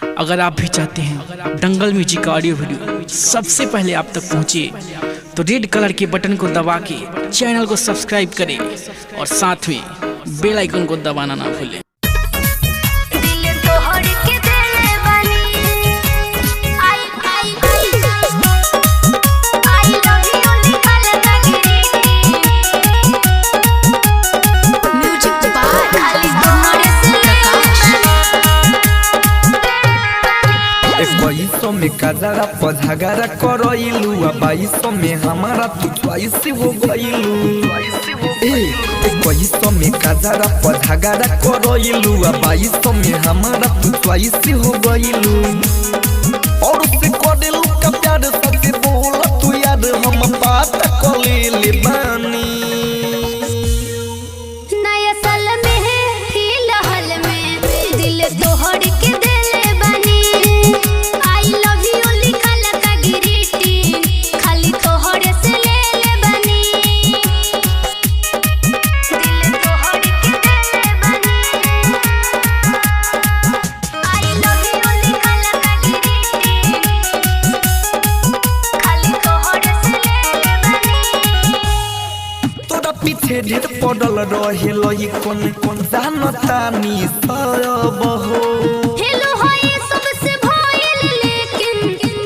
अगर आप भी चाहते हैं दंगल म्यूजिक का ऑडियो वीडियो सबसे पहले आप तक पहुंचे तो रेड कलर के बटन को दबा के चैनल को सब्सक्राइब करें और साथ में बेल आइकन को दबाना ना भूलें। दिल तोहर के देले बानी आई आई आई I love you लिखल नगरी म्यूजिक बाय खाली तोहर से 2100 में कजरा पझगरा करइलू आ 2200 में हमारा तू चॉइस हो गइलू। 2100 में कजरा पझगरा करइलू आ 2200 में हमारा तू चॉइस हो गइलू। और उससे करेलू का प्यार सच बोल तू यार हम बात कले बानी। नया साल में है फिलहाल में दिल तोहर के देले बानी I love you लिखल का ग्रीटिंग खाली तोहर से ले ले बानी दिल तोहर के देले बानी I love you लिखल का ग्रीटिंग खाली तोहर से ले ले बानी। तोरा पीछे ढेर पड़ल रहे लई कोन कोन जानता नी सब हो। हेलो हाय सबसे भइल लेकिन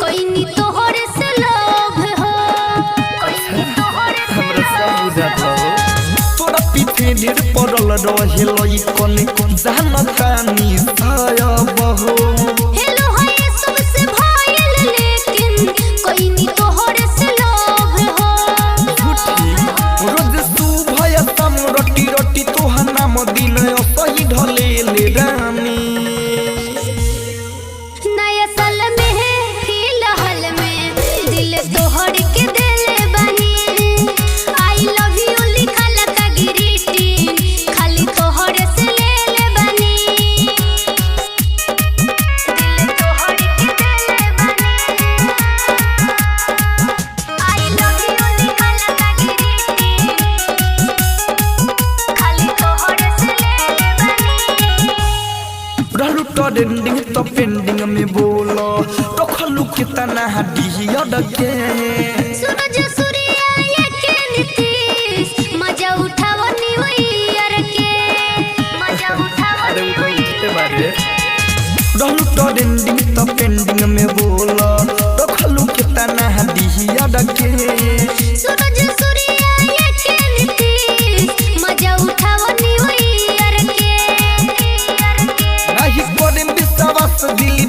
कोई नी तोहर से लव हो कोई नी तोहर से हमरा सब बुझात हो। तोरा पीछे ढेर पड़ल रहे लई कोन कोन जानता नी सब हो। हेलो हाय सबसे भइल लेकिन कोई नी तोहर से लव हो। झूठी रोज सुबह या शाम रोटी रोटी तोहर नाम दिन सही ढले ले रानी। नया साल में है फिलहाल में दिल तोहर के देले बानी I love you लिखल का ग्रीटिंग खाली तोहर से ले ले बानी दिल तोहर के देले बानी I love you लिखल का ग्रीटिंग खाली तोहर से ले ले बानी। रहलू ट्रेंडिंग तो पेंडिंग में बोलो रखलू कितना हड्डी के। सूरज सूर्या ये के नीतीश मजा उठाओ न्यू ईयर के मजा उठाओ न्यू ईयर के। रहलू ट्रेंडिंग तो पेंडिंग में बोलो रखलू कितना हड्डी के। सूरज सूर्या ये के नीतीश मजा उठाओ न्यू ईयर के। नहीं करे विश्वास दिल